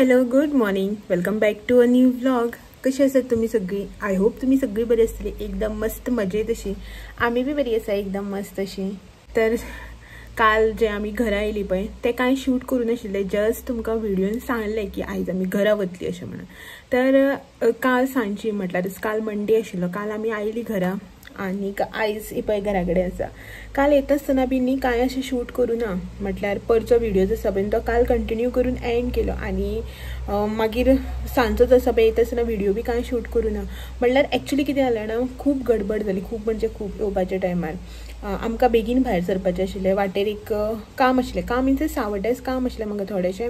Hello good morning, welcome back to a new vlog. कशी आसात तुम्ही सगळी? I hope तुम्ही सगळी बरी असतली, एकदम मस्त मजेत अशी. आम्ही बी बरी आसा, एकदम मस्त अशी. तर काल जे आमी घरा आयली पळय ते कांय शूट करूं नाशिल्लें, जस्ट तुमकां व्हिडियोन सांगलें की आयज आमी घरा वतली अशें म्हणून. तर काल सांजची म्हटल्यारच काल मंडे आशिल्लो, काल आमी आयली घरा आनीक आयज पळय घरा कडेन आसा. काल येता आसतना बी न्ही कांय अशें शूट करूं ना, म्हटल्यार परचो व्हिडियो जो आसा पळय तो काल कंटिन्यू करून एंड केलो आनी मागीर सांजचो जो आसा पळय येता आसतना व्हिडियो बी कांय शूट करूं ना. म्हटल्यार एक्चुली कितें जालें ना, खूब गडबड जाली, खूब म्हणजे खूब. येवपाच्या टायमार आमकां बेगीन भायर सरपाचें आशिल्लें, वाटेर एक काम आशिल्लें, काम मिन्स सावड्याच काम आशिल्लें म्हाका थोडेशें,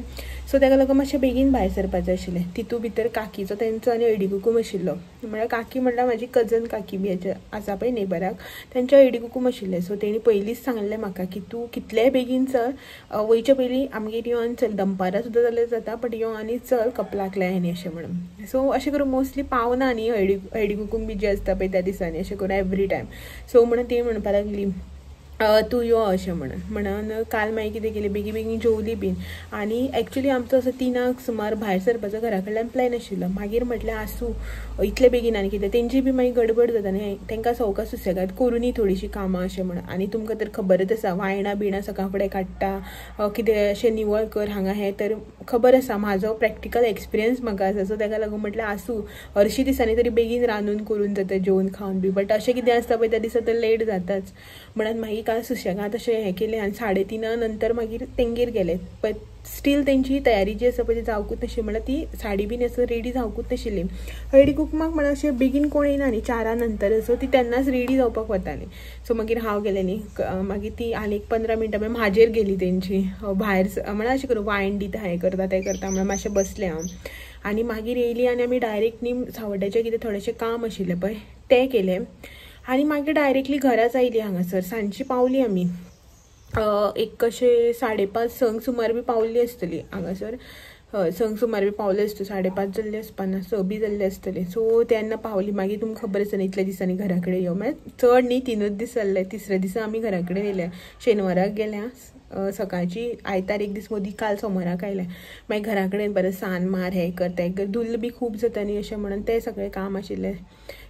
सो ताका लागून मातशें बेगीन भायर सरपाचें आशिल्लें. तितू भितर काकीचो तेंचो आनी हळदी कुकूम आशिल्लो, म्हळ्यार काकी म्हळ्यार म्हाजी कजन काकी बी आसा पळय नेबराक, तेंच्या हळदी कुकूम आशिल्लें. सो तेणी पयलींच सांगलें म्हाका की तूं कितलेंय बेगीन चल, वयचे पयलीं आमगेर यो आनी चल, दनपारां सुद्दां जाल्यार जाता बट यो आनी चल कपलाक लाय आनी अशें म्हणून. सो अशें करून मोस्टली पावना न्ही हळदी कुकूम बी जे आसता पळय त्या दिसांनी, अशें करून एवरी टायम. सो म्हणून ती म्हणपाक लागली तूं यो अशें म्हणून. म्हणून काल मागीर कितें केलें, बेगीन बेगीन जेवली बीन आनी एक्चुली आमचो असो 3 सुमार भायर सरपाचो घरा कडल्यान प्लॅन आशिल्लो. मागीर म्हटलें आसूं इतले बेगीन आनी कितें, तेंची बी मागीर गडबड जाता न्ही, तांकां सवकास सुसेगाद करुनी थोडीशीं कामां अशें म्हणून. आनी तुमकां तर खबरच आसा, वायणां बिणां सकाळ फुडें काडटा, कितें अशें निवळ कर हांगा हें, तर खबर आसा, म्हाजो प्रॅक्टिकल एक्सपिरियन्स म्हाका आसा. सो ताका लागून म्हटलें आसूं हरशीं दिसांनी तरी बेगीन रांदून करून जाता जेवन खावन बी, बट अशें कितें आसता पळय त्या दिसा तर लेट जाताच. म्हणून मागीर काल सुशेगाद अशें हें केलें आनी 3:30 नंतर मागीर तेंगेर गेले. बट स्टील तेंची तयारी जी आसा पळय ती जावकूच नाशिल्ली, म्हळ्यार ती साडी बीन असो रेडी जावकूच नाशिल्ली. हळदी कुकमाक म्हळ्यार अशें बेगीन कोण येयना न्ही, 4 नंतर, सो ती तेन्नाच रेडी जावपाक वताली. सो मागीर हांव गेलें न्ही, मागीर ती आनी एक 15 मिनटां मागीर म्हाजेर गेली तेंची भायर, म्हळ्यार अशें करून वायन दिता हें करता तें करता म्हळ्यार मातशें बसलें हांव. आनी मागीर येयली आनी आमी डायरेक्ट न्ही सावड्याचें कितें थोडेशें काम आशिल्लें पळय तें केलें आनी मागीर डायरेक्टली घराच आयली. हांगासर सांजची पावली आमी, एक कशें 5:30 6 सुमार बी पावली आसतली हांगासर. हय 6 सुमार बी पावले आसतली, 5:30 जाल्ली आसपाना, 6 बी जाल्ली आसतली. सो तेन्ना पावली. मागीर तुमकां खबर आसा न्ही इतल्या दिसांनी घरा कडेन यो, म्हळ्यार चड न्ही 3 दीस जाल्ले, तिसऱ्या दिसा आमी घरा कडेन येयल्या. शेनवाराक गेल्या सकाळची, आयतार एक दीस मदीं, काल सोमाराक आयल्या. मागीर घरा कडेन बरें सान मार हें कर तें कर, धुल्ल बी खूब जाता न्ही अशें म्हणून तें सगळें काम आशिल्लें.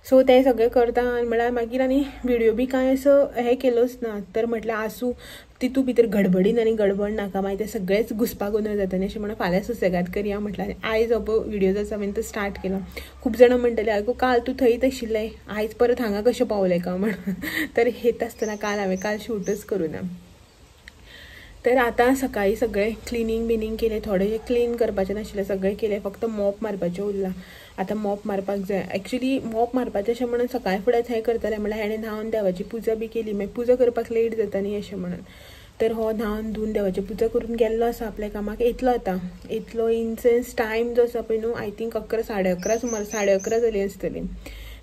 सो तें सगळें करता म्हळ्यार मागीर आनी व्हिडियो बी कांय असो हें केलोच ना. तर म्हटलें आसूं तितू भितर गडबडीन आनी गडबड नाका, मागीर तें सगळेंच घुसपा गोंदळ जाता न्ही अशें म्हणून फाल्यां सुसेगाद करया म्हटलें. आनी आयज हो व्हिडियो जो आसा हांवें तो स्टार्ट केलो. खूब जाणां म्हणटलें आगो काल तूं थंयच आशिल्लें, आयज परत हांगा कशें पावलें काय म्हणून. तर येता आसतना काल हांवें काल शूटच करूं ना. तर आतां सकाळीं सगळें क्लिनींग बिनींग केलें, थोडें क्लीन करपाचें नाशिल्लें सगळें केलें, फक्त मॉप मारपाचें उरलां. आतां मॉप मारपाक जाय. एक्चुली मॉप मारपाचें अशें म्हणून सकाळीं फुडेंच हें करतालें, म्हळ्यार हेणें न्हांवन देवाची पुजा बी केली, मागीर पुजा करपाक लेट जाता न्ही अशें म्हणून. तर हो न्हांवन धुवन देवाची पुजा करून गेल्लो आसा आपल्या कामाक, येतलो आतां येतलो. इनसेन्स टायम जो आसा पळय न्हू, I think 11 11:30 सुमार 11:30 जाली आसतली.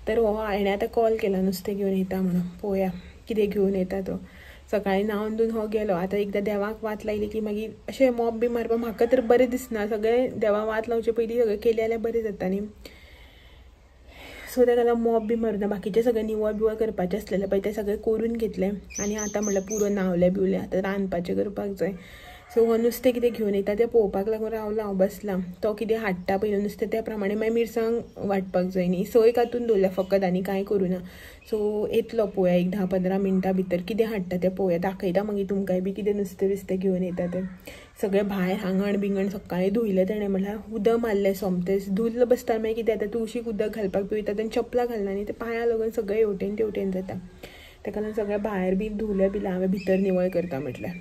तर हो हेणें आतां कॉल केला नुस्तें घेवन येता म्हणून, पळोवया कितें घेवन येता तो. सकाळीं न्हांवन धुवन हो गेलो. आतां एकदां देवाक वात लायली की मागीर अशें मॉप बी मारपाक म्हाका तर बरें दिसना, सगळें देवाक वात लावचे पयलीं सगळें केलें जाल्यार बरें जाता न्ही. सो ताका लागून मॉप बी मारुना, बाकीचें सगळें निवळ बिवळ करपाचें आसलेलें पळय तें सगळें करून घेतलें. आनी आतां म्हळ्यार पुरो न्हांवलें बिवलें, आतां रांदपाचें करपाक जाय. सो हो नुस्तें कितें घेवन येता तें पळोवपाक लागून रावलां हांव, बसलां. तो कितें हाडटा पयलीं नुस्तें त्या प्रमाणे मागीर मिरसांग वांटपाक जाय न्ही. सोय कातून दवरल्या फकत आनी कांय करूं ना. सो येतलो पळोवया एक 10-15 मिनटां भितर कितें हाडटा तें पळोवया, दाखयता मागीर तुमकांय बी कितें नुस्तें बिस्तें घेवन येता तें. सगळें भायर आंगण बिंगण सकाळीं धुयलें तेणें, म्हळ्यार उदक मारलें सोमतेंच. धुल्ल बसता मागीर कितें जाता, तुळशीक उदक घालपाक बी वयता तेन्ना चपलां घालना न्ही, तें पांयां लागून सगळें हेवटेन तेवटेन जाता. ताका लागून सगळें भायर बी धुलें बिलें हांवें, भितर निवळ करता म्हटल्यार.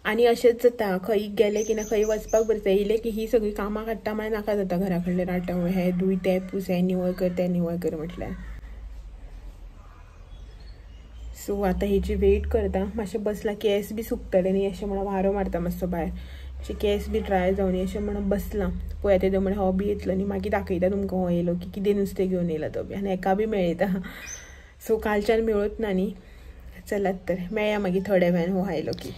आनी अशेंच जाता खंय गेलें की ना खंय वचपाक बरें जाता, येयलें की ही सगळीं कामां काडटा म्हळ्यार नाका जाता घरा कडलें राटा, हें धूय तें पूस, हें निवळ कर तें निवळ कर म्हटल्यार. सो आतां हेची वेट करता, मातशें बसलां, केंस बी सुकतले न्ही अशें म्हणून वारो मारता मातसो भायर, अशें केंस बी ड्राय जावनी अशें म्हणून बसलां. पळया तेदो म्हळ्यार हो बी येतलो न्ही, मागीर दाखयता तुमकां हो येयलो की कितें नुस्तें घेवन येयला तो बी, आनी हेका बी मेळयता. सो कालच्यान मेळत ना न्ही, चलात तर मेळया मागीर थोड्या वेळान हो आयलो की.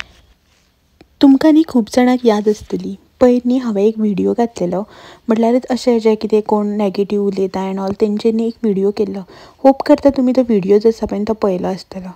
तुमकां न्ही खूब जाणांक याद आसतली, पयर न्ही हांवें एक व्हिडियो घातलेलो, म्हटल्यारच अशें जे कितें कोण नेगेटीव उलयता एंड ऑल तेंचेर न्ही एक व्हिडियो केल्लो. होप करता तुमी तो व्हिडियो जो आसा पळय तो पळयलो आसतलो.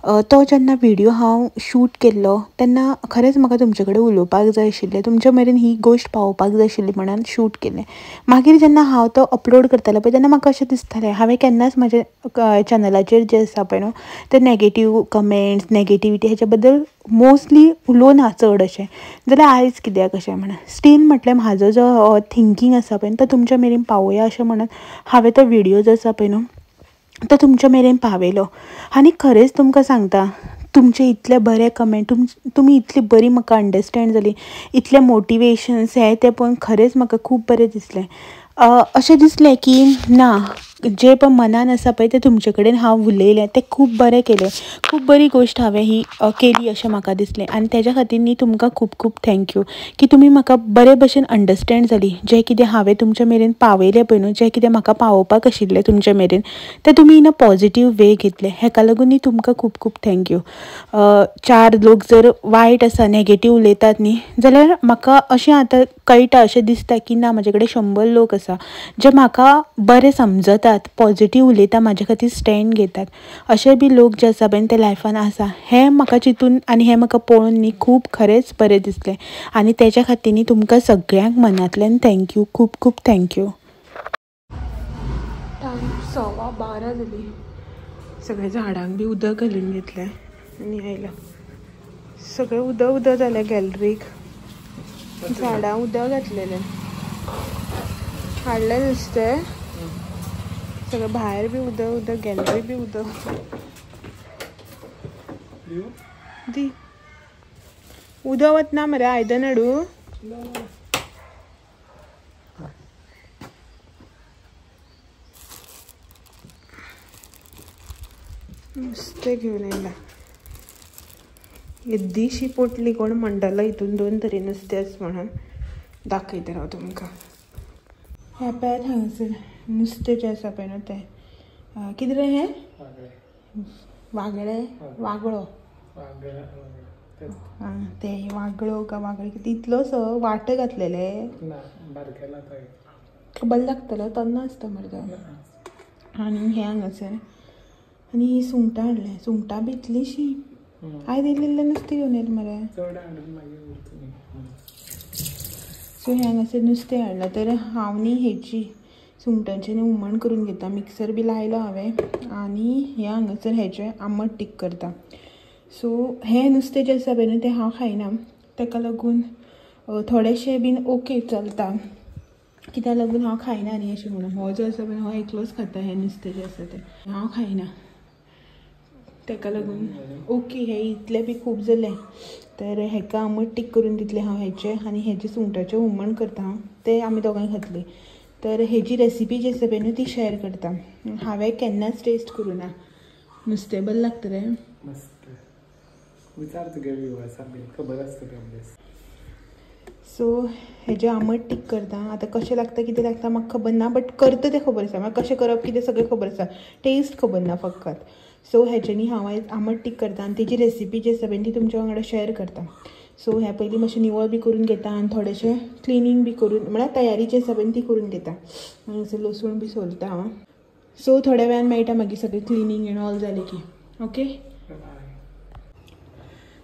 तो जेन्ना व्हिडियो हांव शूट केल्लो तेन्ना खरेंच म्हाका तुमचे कडेन उलोवपाक जाय आशिल्लें, तुमच्या मेरेन ही गोश्ट पावोवपाक जाय आशिल्ली म्हणून शूट केलें. मागीर जेन्ना हांव तो अपलोड करतालें पळय तेन्ना म्हाका अशें दिसतालें हांवें केन्नाच म्हाज्या चॅनलाचेर जें आसा पळय न्हू ते नेगेटीव कमेंट्स नेगेटिविटी हेच्या बद्दल मोस्टली उलोवना चड अशें, जाल्यार आयज कित्याक अशें म्हणून स्टील म्हटलें म्हाजो जो थिंकींग आसा पळय तो तुमच्या मेरेन पावोया अशें म्हणून हांवें तो व्हिडियो जो आसा पळय न्हू तो तुमच्या मेरेन पावयलो. आनी खरेंच तुमकां सांगता तुमचे इतले बरे कमेंट, तुमी इतली बरी म्हाका अंडरस्टँड जाली, इतले मोटिवेशन्स हे ते पळोवन खरेंच म्हाका खूब बरें दिसलें. अशें दिसलें की ना जे पळय मनान आसा पळय तें तुमचे कडेन हांव उलयलें तें खूब बरें केलें, खूब बरी गोश्ट हांवें ही केली अशें म्हाका दिसलें. आनी तेज्या खातीर न्ही तुमकां खूब खूब thank you की तुमी म्हाका बरे भशेन अंडरस्टँड जाली, जें कितें हांवें तुमच्या मेरेन पावयलें पळय न्हू, जें कितें म्हाका पावोवपाक आशिल्लें तुमच्या मेरेन तें तुमी इन अ पॉजिटीव वे घेतलें, हेका लागून न्ही तुमकां खूब खूब thank you. चार लोक जर वायट आसा नेगेटीव उलयतात न्ही जाल्यार म्हाका अशें आतां कळटा, अशें दिसता की ना म्हाजे कडेन 100 लोक आसा जे म्हाका बरें समजतात, पॉजिटीव उलयता, म्हाजे खातीर स्टँड घेतात, अशे बी लोक जे आसा पळय ते लायफान आसा. हें म्हाका चिंतून आनी हें म्हाका पळोवन न्ही खूब खरेंच बरें दिसलें आनी तेज्या खातीर न्ही तुमकां सगळ्यांक मनांतल्यान thank you, खूब खूब thank you. टायम 12:15 जाली, सगळ्या झाडांक बी उदक घालून घेतलें आनी आयला. सगळें उदक उदक जालें गॅलरीक, झाडां उदक घातलेलें, हाडलें नुस्तें सगळें भायर बी उदक उदक, गॅलरी बी उदक दी. उदक वतना मरे आयदन हाडू. नुस्तें घेवन आयला, येद्दीशी पोटली कोण म्हणटालो हितून 2 तरी नुस्तें आसा म्हणून, दाखयता हांव तुमकां. हें पळयात हांगासर नुस्तें जें आसा पळय न्हू तें कितें रे हें वागळे, वागळो, आं तें वागळो काय वागळे कितें इतलोसो वांटो घातलेले बरें लागतलो, तन्नो आसता मरे तो. आनी हें हांगासर आनी ही सुंगटां हाडलें, सुंगटां बी इतलींशीं आयज इल्लें नुस्तें घेवन येयलें मरे. सो हें हांगासर नुस्तें हाडलां, तर हांव न्ही हेची सुंगटांचें न्ही हुमण करून घेता, मिक्सर बी लायलो हांवें आनी हें हांगासर हेचें आमट टीक करता. सो हें नुस्तें जें आसा पळय न्हू तें हांव खायना, ताका लागून थोडेशें बीन ओके चलता, कित्याक लागून हांव खायना न्ही अशें म्हणून. हो जो आसा पळय हो एकलोच खाता हें नुस्तें जें आसा तें, हांव खायना, ताका लागून ओके हें इतलें बी खूब जालें. तर हेका आमट टीक करून दितलें हांव हेचें, आनी हेजें सुंगटाचें हुमण करता हांव, तें आमी दोगांय खातलीं. तर हेजी रेसिपी जी आसा पळय न्हू ती शेअर करता, हांवें केन्नाच टेस्ट करूं ना. नुस्तें बरें लागता रे, मस्त. विचार तुगे व्युवर्सांक बीन खबर आसतली. सो हेजें आमट टीक करता, आतां कशें लागता कितें लागता म्हाका खबर ना, बट करता तें खबर आसा म्हाका, कशें करप कितें सगळें खबर आसा, टेस्ट खबर ना फकत. सो हेच्यानी हांव आयज आमट टीक करता आनी तेजी रेसिपी जी आसा पळय ती तुमच्या वांगडा शेअर करता. सो हें पयलीं मातशें निवळ बी करून घेता आनी थोडेशें क्लिनींग बी करून म्हळ्यार तयारी जी आसा पळय ती करून घेता. हांगासर लसूण बी सोलता हांव. सो थोड्या वेळान मेळटा मागीर सगळें क्लिनींग एंड ऑल जालें की. ओके,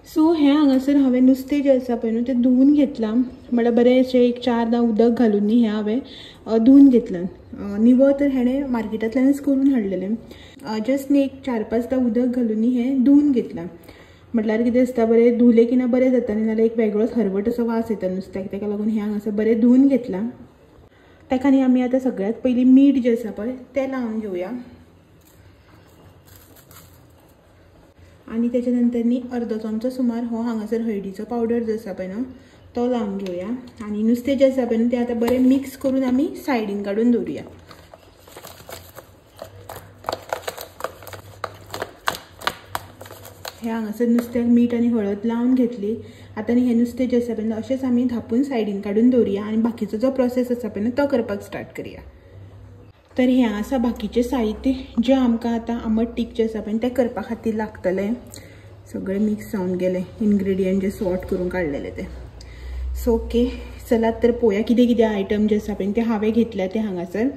सो हें हांगासर हांवें नुस्तें जें आसा पळय न्हू तें धुवून घेतलां, म्हळ्यार बरें अशें एक 4दा उदक घालून न्ही हें हांवें धुवून घेतलां. निवळ तर हेणें मार्केटांतल्यानच करून हाडलेलें, जस्ट न्ही एक 4-5दा उदक घालून न्ही हें धुवून घेतलां. म्हटल्यार कितें आसता बरें धुलें की ना बरें जाता न्ही, नाल्यार एक वेगळोच हरवट असो वास येता नुस्त्याक, ताका लागून हें हांगासर बरें धुवून घेतलां. ताका न्ही आमी आतां सगळ्यांत पयलीं मीठ जें आसा पळय तें लावन घेवया आनी तेच्या नंतर न्ही अर्दो चमचो सुमार हो हांगासर हळदीचो पावडर जो आसा पळय न्हू तो लावन घेवया आनी नुस्तें जें आसा पळय न्हू तें आतां बरें मिक्स करून आमी सायडीन काडून दवरुया. हे हांगासर नुस्त्याक मीठ आनी हळद लावन घेतली. आतां न्ही हें नुस्तें जें आसा पळय अशेंच आमी धांपून सायडीन काडून दवरुया आनी बाकीचो जो प्रोसेस आसा पळय तो करपाक स्टार्ट करया. तर हें आसा बाकीचें साहित्य जें आमकां आतां आमट टीक जें आसा पळय तें करपा खातीर लागतलें. सगळें मिक्स जावन गेलें इन्ग्रेडियंट जे सॉर्ट करून काडलेले ते. सो ओके, चलात तर पळोवया कितें कितें आयटम जे आसा पळय ते हांवें घेतल्या ते हांगासर.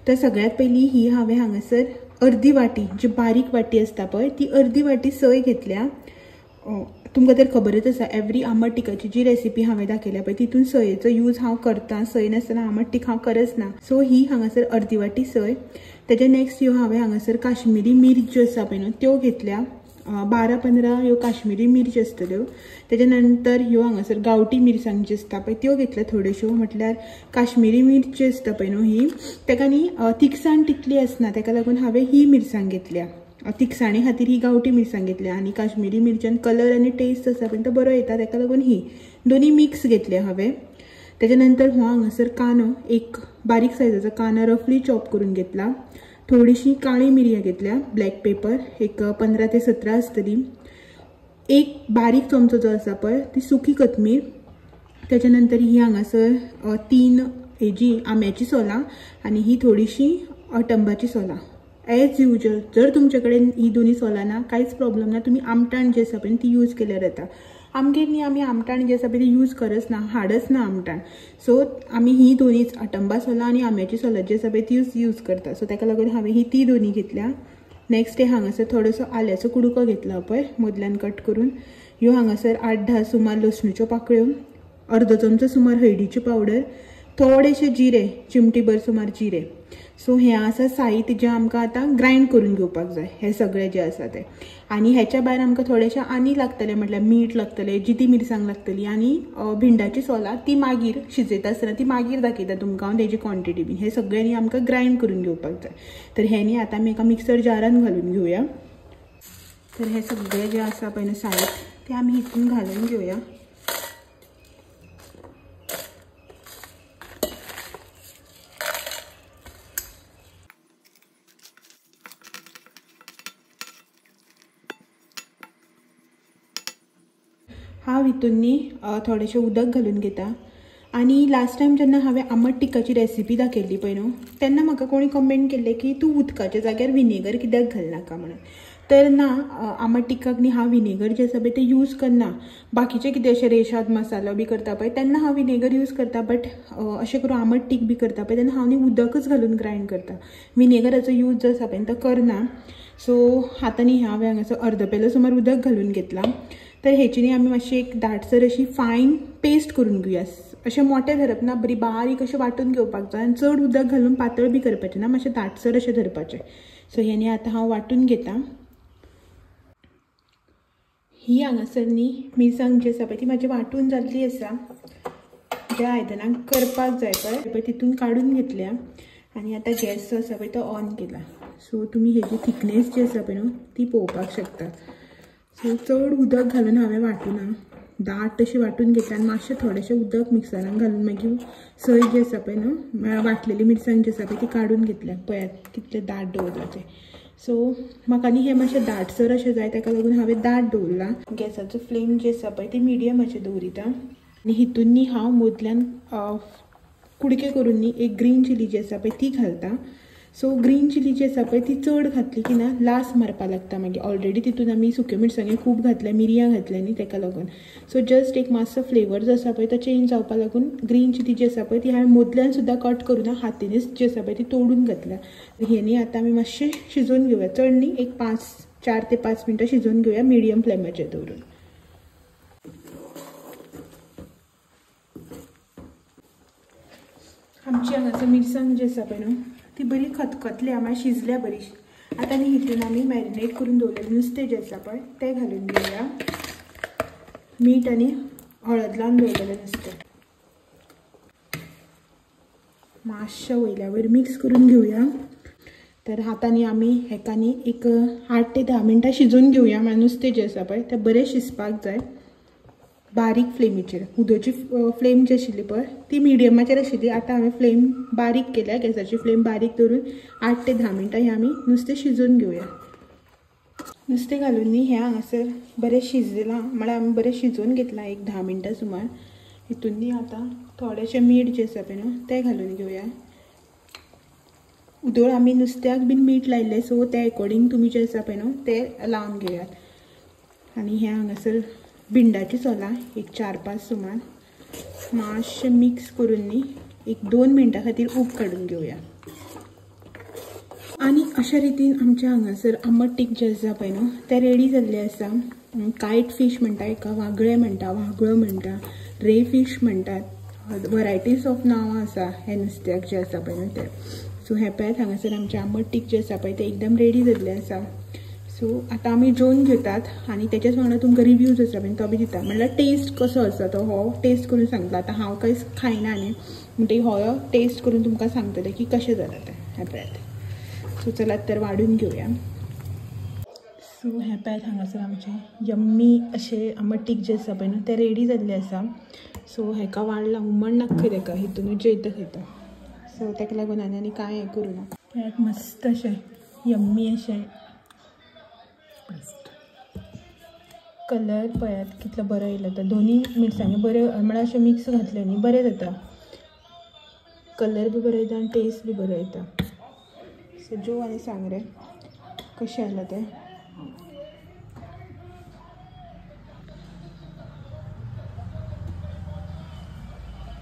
तर सगळ्यांत पयलीं ही हांवें हांगासर अर्दी वाटी जी बारीक वाटी आसता पळय ती अर्दी वाटी सय घेतल्या. तुमकां तर खबरच आसा एवरी आमट टिकाची जी रेसिपी हांवें दाखयल्या पळय तितून सयेचो यूज हांव करता, सय नासतना आमट टीक हांव करच ना. सो ही हांगासर अर्दी वाटी सय. तेच्या नेक्स्ट ह्यो हांवें हांगासर काश्मिरी मिर्च ज्यो आसा पळय न्हू त्यो घेतल्या. 12-15 ह्यो काश्मिरी मिर्च आसतल्यो. तेच्या नंतर ह्यो हांगासर गांवठी मिरसांग जी आसता पळय त्यो घेतल्या थोड्योश्यो. म्हटल्यार काश्मिरी मिर्च जी आसता पळय न्हू ही तेका न्ही तिखसाण तितली आसना, तेका लागून हांवें ही मिरसांग घेतल्या. तिखसाणे खातीर ही गांवठी मिरसांग घेतल्या आनी काश्मिरी मिरच्यान कलर आनी टेस्ट आसा पळय तो बरो येता, तेका लागून ही दोनी मिक्स घेतल्या हांवें. तेच्या नंतर हो हांगासर कांदो एक बारीक सायजाचो कांदो रफली चॉप करून घेतला. थोडीशी काळी मिरयां घेतल्या, ब्लॅक पेपर एक 15 ते 17 आसतली. एक बारीक चमचो जो आसा पळय ती सुकी कोथमीर. तेच्या नंतर ही हांगासर 3 हेजी आंब्याची सोलां आनी ही थोडीशी अटंबाची सोलां. एज युजल जर तुमचे कडेन ही दोनी सोलां ना कांयच प्रॉब्लम ना, तुमी आमटाण जी आसा पळय ती यूज केल्यार जाता. आमगेर न्ही आमी आमटाण जी आसा पळय ती यूज करच ना, हाडच ना आमटाण. सो आमी ही दोनीच अटंबा सोलां आनी आंब्याची सोलां जी आसा पळय तीच यूज करता. सो ताका लागून हांवें ही ती दोनी घेतल्या. नेक्स्ट डे हांगासर थोडोसो आल्याचो कुडको घेतला पळय मदल्यान कट करून. ह्यो हांगासर 8-10 सुमार लसणीच्यो पाकळ्यो, अर्दो चमचो सुमार हळदीची पावडर, थोडेशे जिरे चिमटीभर सुमार जिरे. सो हें आसा साहित्य जें आमकां आतां ग्रायंड करून घेवपाक जाय, हें सगळें जें आसा तें. आनी हेच्या भायर आमकां थोडेशें आनी लागतलें, म्हटल्यार मीठ लागतलें, जिती मिरसांग लागतली आनी भिंडाची सोलां ती मागीर शिजयता आसतना ती मागीर दाखयता तुमकां हांव तेजी क्वॉन्टिटी बीन. हें सगळें न्ही आमकां ग्रायंड करून घेवपाक जाय. तर हें न्ही आतां आमी एका मिक्सर जारान घालून घेवया. तर हें सगळें जें आसा पळय न्हू साहित्य तें आमी हितून घालून घेवया. हांव हितून न्ही थोडेशें उदक घालून घेता. आनी लास्ट टायम जेन्ना हांवें आमट टिकाची रेसिपी दाखयल्ली पळय न्हू तेन्ना म्हाका कोणी कमेंट केल्ले की तूं उदकाच्या जाग्यार विनेगर कित्याक घालनाका म्हणून. तर ना आमट टिकाक न्ही हांव विनेगर जें आसा पळय तें यूज करना. बाकीचे कितें अशें रेशाद मसालो बी करता पळय तेन्ना हांव विनेगर यूज करता, बट अशें करून आमट टीक बी करता पळय तेन्ना हांव न्ही उदकच घालून ग्रायंड करता, विनेगराचो यूज जो आसा पळय तो करना. सो आतां न्ही हांवें हांगासर अर्द पेलो सुमार उदक घालून घेतलां. तर हेची न्ही आमी मातशी एक दाटसर अशी फायन पेस्ट करून घेवया. अशें मोटें धरप ना, बरी बारीक अशें वांटून घेवपाक जाय आनी चड उदक घालून पातळ बी करपाचें ना, मातशें दाटसर अशें धरपाचें. सो हें न्ही आतां हांव वांटून घेता. ही हांगासर न्ही मिरसांग जी आसा पळय ती म्हाजी वांटून जाल्ली आसा, ज्या आयदनाक करपाक जाय पळय तितून काडून घेतल्या. आनी आतां गॅस जो आसा पळय तो ऑन केला. सो तुमी हेजी थिकनेस जी आसा पळय न्हू ती पळोवपाक शकता. सो चड उदक घालून हांवें वांटूना, दाट अशी वांटून घेतल्या आनी मातशें थोडेशें उदक मिक्सरान घालून मागीर सय जी आसा पळय न्हू वांटलेली मिरसांग जी आसा पळय ती काडून घेतल्या. पळयात कितलें दाट दवरलां तें. सो म्हाका न्ही हें मातशें दाटसर अशें जाय ताका लागून हांवें दाट दवरलां. गॅसाचो फ्लेम जी आसा पळय ती मिडियमाचेर दवरिता. आनी हितून न्ही हांव मदल्यान कुडके करून न्ही एक ग्रीन चिली जी आसा पळय ती घालता. सो ग्रीन चिली जी आसा पळय ती चड घातली की ना लास मारपाक लागता मागीर. ऑलरेडी तितून आमी सुक्यो मिरसांग्यो खूब घातल्या, मिरयां घातल्या न्ही ताका लागून. सो जस्ट एक मातसो फ्लेवर जो आसा पळय तो चेंज जावपाक लागून ग्रीन चिली जी आसा पळय ती हांवें मदल्यान सुद्दां कट करूना, हातीनच जी आसा पळय ती तोडून घातल्या. हें न्ही आतां आमी मातशें शिजोवन घेवया, चड न्ही एक 4 ते 5 मिनटां शिजोवन घेवया मिडियम फ्लेमाचेर दवरून. आमची हांगासर मिरसांग जी आसा पळय न्हू ती बरी खतखतल्या, मागीर शिजल्या बरी. आतां न्ही हितून आमी मॅरिनेट करून दवरलेलें नुस्तें जें आसा पळय तें घालून घेवया. मीठ आनी हळद लावन दवरलेलें नुस्तें मातशें वयल्या वयर मिक्स करून घेवया. तर आतां न्ही आमी हेका न्ही एक 8 ते 10 मिनटां शिजोवन घेवया. मागीर नुस्तें जें आसा पळय तें बरें शिजपाक जाय बारीक फ्लेमीचेर. उदोची फ्लेम जी आशिल्ली पळय ती मिडियमाचेर आशिल्ली, आतां हांवें फ्लेम बारीक केल्या, गॅसाची फ्लेम बारीक दवरून 8 ते 10 मिनटां हें आमी नुस्तें शिजोवन घेवया. नुस्तें घालून न्ही हें हांगासर बरें शिजलां, म्हळ्यार आमी बरें शिजोवन घेतलां एक 10 मिनटां सुमार. हितून न्ही आतां थोडेशें मीठ जें आसा पळय न्हू तें घालून घेवया. उदोळ आमी नुस्त्याक बीन मीठ लायिल्लें, सो त्या एकॉर्डिंग तुमी जें आसा पळय न्हू तें लावन घेयात. आनी हें हांगासर भिंडाची सोलां एक 4-5 सुमार मातशें मिक्स करून न्ही एक 2 मिनटां खातीर उब काडून घेवया. आनी अशा रितीन आमच्या हांगासर आंबट तीख जें आसा पळय न्हू तें रेडी जाल्लें आसा. कायट फीश म्हणटा एका, वागळे म्हणटा, वागळो म्हणटा, रे फीश म्हणटात, वरायटीज ऑफ नांवां आसा हे नुस्त्याक जें आसा पळय न्हू तें. सो हें पळयात हांगासर आमचें आंबट तीख जें आसा पळय तें एकदम रेडी जाल्लें आसा. सो आतां आमी जेवन घेतात आनी तेच्याच वांगडा तुमकां रिव्यूज आसा पळय तो बी दिता, म्हणल्यार टेस्ट कसो आसा तो हो टेस्ट करून सांगता. आतां हांव कांयच खायना न्ही म्हणटकीर हो टेस्ट करून तुमकां सांगतलें की कशें जालां तें. हें पळयात. सो चलात तर वाडून घेवया. सो हें पळयात हांगासर आमचें यम्मी अशें आंबट तीख जें आसा पळय न्हू तें रेडी जाल्लें आसा. सो हेका वाडलां हुमण नाका खंय तेका, हितुनूच जेयता खंय. सो तेका लागून आनी आनी कांय हें करूं ना. पळयात मस्त अशें यम्मी अशें कलर पळयात कितलो बरो येयलो तो. दोनी मिरसांगी बऱ्यो म्हळ्यार अशें मिक्स घातल्यो न्ही बरें जाता, कलर बी बरो येता आनी टेस्ट बी बरो येता. सो जेव आनी सांग रे कशें आयलां तें.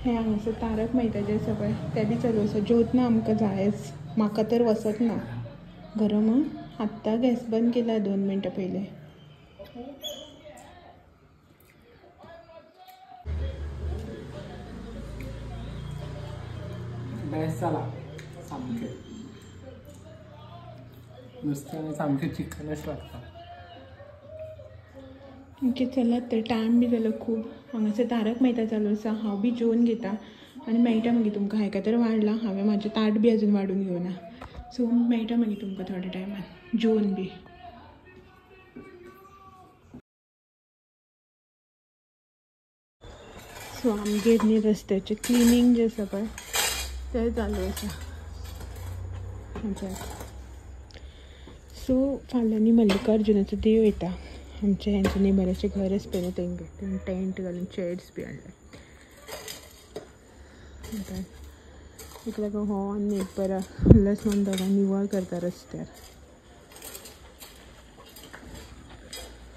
हें हांगासर तारक मेहता जें आसा पळय तें बी चालू आसा. जेवतना आमकां जायच, म्हाका तर वचत ना गरम. आत्तां गॅस बंद केला 2 मिनटां पयलें. बेस्ट जाला सामकें नुस्तें सामकें चिकनच लागता. ओके चलात तर टायम बी जालो खूब. हांगासर तारक मेहता चालू आसा, हांव बी जेवन घेता आनी मेळटा मागीर तुमकां. हेका तर वाडलां हांवें, म्हाजें ताट बी अजून वाडून घेवना. सो मेळटा मागीर तुमकां थोड्या टायमान जेवन बी. सो आमगेर न्ही रस्त्याचें क्लिनींग जें आसा पळय तें चालू आसा. सो फाल्यां न्ही मल्लिकार्जुनाचो देव येता आमच्या हेंच्या नेबराचें घर आसा पळय न्हू तेंगेर, तेंगे टेंट घालून चेयर्स बी हाडले. ताका लागून हो आनी एक बरा उल्हास माम दोगां निवळ करता रस्त्यार.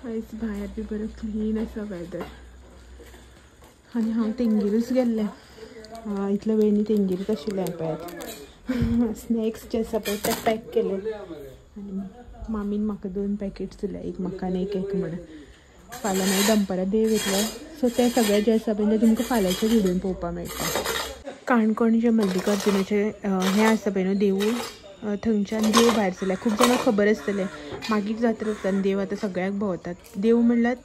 आयज भायर बी बरो क्लीन आसा वेदर. आनी हांव तेंगेरूच गेल्लें, इतलो वेळ न्ही तेंगेरूच आशिल्लें. पळयात स्नॅक्स जे आसा पळय ते पॅक केले आनी मामीन म्हाका 2 पॅकेट्स दिले, एक म्हाका आनी एक एक म्हणून. फाल्यां मागीर दनपारां देव येतलो. सो ते सगळे जे आसा पळय ते तुमकां फाल्यांच्या व्हिडियोन पळोवपाक मेळटा. काणकोण जें मल्लिकार्जुनाचें हें आसा पळय न्हू देवूळ, थंयच्यान देव भायर सरल्या. खूब जाणांक खबर आसतलें, मागीर जात्रा जाता आनी देव आतां सगळ्याक भोंवतात. देव म्हणल्यार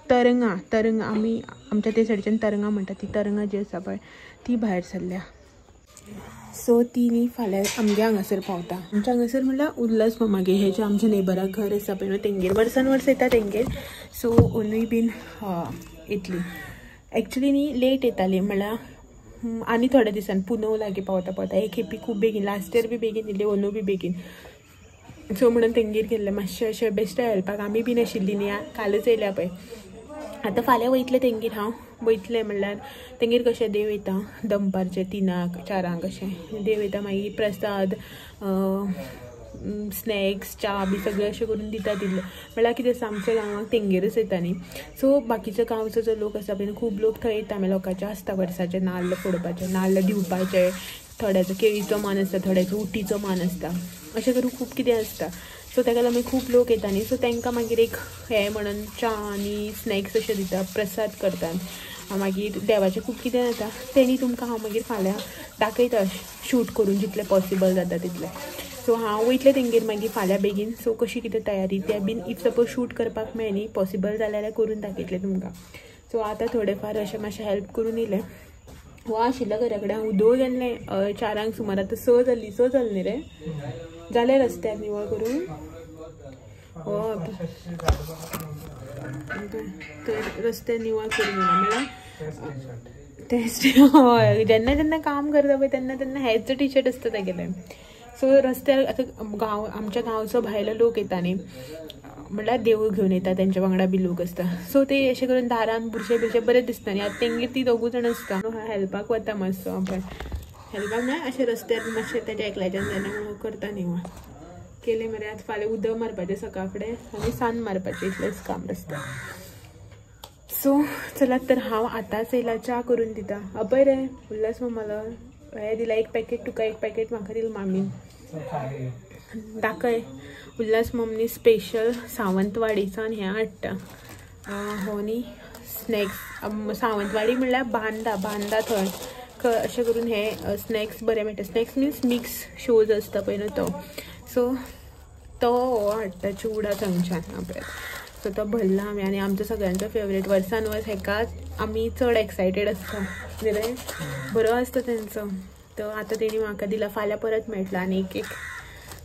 तरंगां, तरंगां आमी आमच्या ते सायडीच्यान तरंगां म्हणटात, ती तरंगां जी आसा पळय ती भायर सरल्या. सो ती न्ही फाल्यां आमगे हांगासर पावता. आमच्या हांगासर म्हणल्यार उल्हास मामागेर, हे जे आमच्या नेबराक घर आसा पळय न्हू तेंगेर वर्सान वर्स येता तेंगेर. सो अंदूय बीन येतली. एक्चुली न्ही लेट येताली, म्हणल्यार आनी थोड्या दिसान पुनव लागीं पावता पावता. एक खेपी खूब बेगीन, लास्ट इयर बी बेगीन येयली, अंदू बी बेगीन. सो म्हणून तेंगेर गेल्लें मातशें अशें बेश्टें हेल्पाक. आमी बी नाशिल्ली न्ही, कालच येयल्या पळय. आतां फाल्यां वयतलें तेंगेर हांव, वयतलें म्हणल्यार तेंगेर कशें देव येता दनपारचें 3-4 चारांक अशें देव येता, मागीर प्रसाद स्नॅक्स च्या बी सगळें अशें करून दिता तितलें. म्हणल्यार कितें आसा आमच्या गांवाक तेंगेरूच येता न्ही. सो बाकीच्या गांवचो जो लोक आसा पळय खूब लोक थंय येता. मागीर लोकांचे आसता वर्साचे नाल्ल फोडपाचे, नाल्ल दिवपाचे, थोड्याचो केळीचो मान आसता, थोड्याचो उटीचो मान आसता, अशें करून खूब कितें आसता. सो ताका लागून खूब लोक येता न्ही. सो तांकां मागीर एक हें म्हणून च्या आनी स्नॅक्स अशें दिता, प्रसाद करतात. मागीर देवाचें खूब कितें जाता तेणी तुमकां हांव मागीर फाल्यां दाखयता शूट करून जितलें पॉसिबल जाता तितलें. सो हांव वयतलें तेंगेर मागीर फाल्यां बेगीन. सो कशी कितें तयारी तें बीन if suppose shoot करपाक मेळ्ळें न्ही पॉसिबल जाल्यार करून दाखयतलें तुमकां. सो आतां थोडे फार अशें मातशें हेल्प करून येयलें. हो आशिल्लो घरा कडेन हांव उदो गेल्लें 4 सुमार, आतां 6 जालीं, 6 जालीं न्ही रे, जालें रस्त्यार निवळ करून. हो तर रस्त्यार निवळ करून येयला म्हणल्यार तेच. हय, जेन्ना जेन्ना काम करता पळय तेन्ना तेन्ना हेच टी शर्ट आसता तेगेलें. सो रस्त्यार आतां गांव आमच्या गांवचो भायलो लोक येता न्ही, म्हणल्यार देवूळ घेवन येता, तेंच्या वांगडा बी लोक आसता. सो ते अशें करून दारान बुरशे बिरशे बरें दिसता न्ही. आतां तेंगेर ती दोगूय जाण आसता, हेल्पाक वता मातसो पळय, हेल्पाक म्हळ्यार अशें रस्त्यार मातशें तेज्या एकल्याच्यान जायना म्हणून करता न्ही. केलें मरे आतां फाल्यां उदक मारपाचें सकाळ फुडें आनी सान्न मारपाचें, इतलेंच काम रस्त्यार. सो चलात तर हांव आतांच येयला च्या करून दिता. अपय रे उल्हास मामालो हें दिला एक पॅकेट तुका, एक पॅकेट म्हाका दिलें मामीन. दाखय उल्हास मम्मी स्पेशल सावंतवाडीसान हें हाडटा हो न्ही स्नॅक्स. सावंतवाडी म्हणल्यार बांदा बांदा थंय अशें करून हे स्नॅक्स बरे मेळटा. स्नॅक्स मिन्स मिक्स शोज आसता पळय न्हू तो. सो तो हो हाडटा चिवडा थंयच्यान पळय. सो तो भरला आमी आनी आमचो सगळ्यांचो फेवरेट. वर्सान वर्स हेकाच आमी चड एक्सायटेड आसता न्ही रे, बरो आसता तेंचो. तो आतां तेणी म्हाका दिला, फाल्यां परत मेळटलो आनी एक एक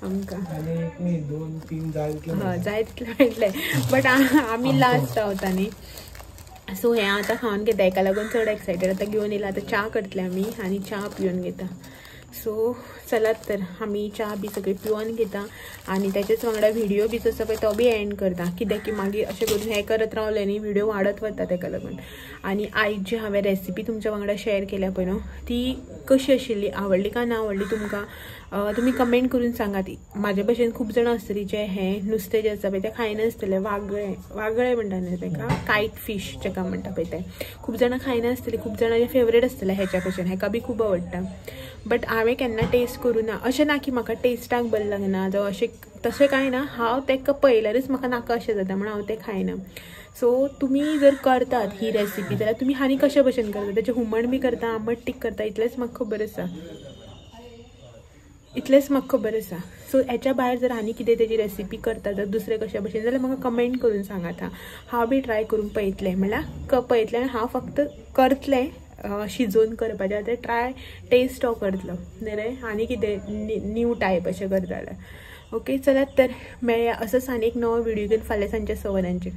आमकां जाय तितलें मेळटलें बट आमी लास्ट रावता न्ही. सो हें आतां खावन घेता, हेका लागून चड एक्सायटेड. आतां घेवन येयला, आतां च्या करतले आमी आनी च्या पिवन घेता. सो चलात तर आमी च्या बी सगळी पिवन घेता आनी तेच्याच वांगडा व्हिडियो बी आसा पळय तो बी एंड करता. कित्याक की मागीर अशें करून हें करत रावलें न्ही व्हिडियो वाडत वता तेका लागून. आनी आयज जी हांवें रेसिपी तुमच्या वांगडा शेअर केल्या पळय न्हू ती कशी आशिल्ली, आवडली काय ना आवडली तुमकां तुमी कमेंट करून सांगात. म्हाजे भशेन खूब जाणां आसतलीं जे हें नुस्तें जें आसा पळय तें खायनासतलें. वागळे वागळे म्हणटा न्ही तेका, कायट फीश जेका म्हणटा पळय तें खूब जाणां खायनासतलीं. खूब जाणांचें फेवरेट आसतलें हेच्या भशेन, हेका बी खूब आवडटा. बट हांवें केन्ना टेस्ट करूं ना. अशें ना की म्हाका टेस्टाक बरें लागना जावं अशें तशें कांय ना. हांव तेका पळयल्यारच म्हाका नाका अशें जाता म्हणून हांव तें खायना. सो तुमी जर करतात ही रेसिपी जाल्यार तुमी आनी कशे भशेन करता, तेचें हुमण बी करता, आंबट तीख करता, इतलेंच म्हाका खबर आसा, इतलेंच म्हाका खबर आसा. सो हेच्या भायर जर आनी कितें तेजी रेसिपी करता जर दुसरे कशे भशेन जाल्यार म्हाका कमेंट करून सांगात. हांव बी ट्राय करून पळयतलें, म्हणल्यार पळयतलें आनी हांव फक्त करतलें, शिजोवन करपाचें आतां ट्राय टेस्ट हो करतलो न्ही रे, आनी कितें न्यू टायप अशें करता जाल्यार. ओके चलात तर मेळया असोच आनी एक नवो व्हिडियो घेवन फाल्यां सांजच्या 6 वरांचेर.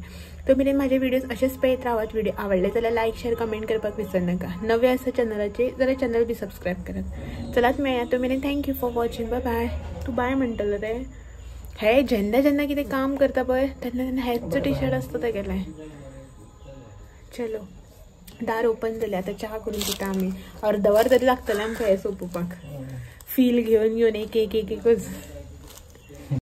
तो मेरेन म्हाजे व्हिडियोज अशेंच पळयत रावात. व्हिडियो आवडले जाल्यार लायक शेअर कमेंट करपाक विसरनाका. नवे आसा चॅनलाचेर जाल्यार चॅनल बी सबस्क्रायब करात. चलात मेळया तो मेरेन thank you for watching, bye bye. तूं बाय म्हणटलो रे. हे जेन्ना जेन्ना कितें काम करता पळय तेन्ना तेन्ना हेच टी शर्ट आसता तेगेलें. चलो दार ओपन जालें, आतां च्या करून पिता आमी. अर्दवर तरी लागतलें आमकां हें सोंपोवपाक, फील घेवन घेवन एक एक एक एकच.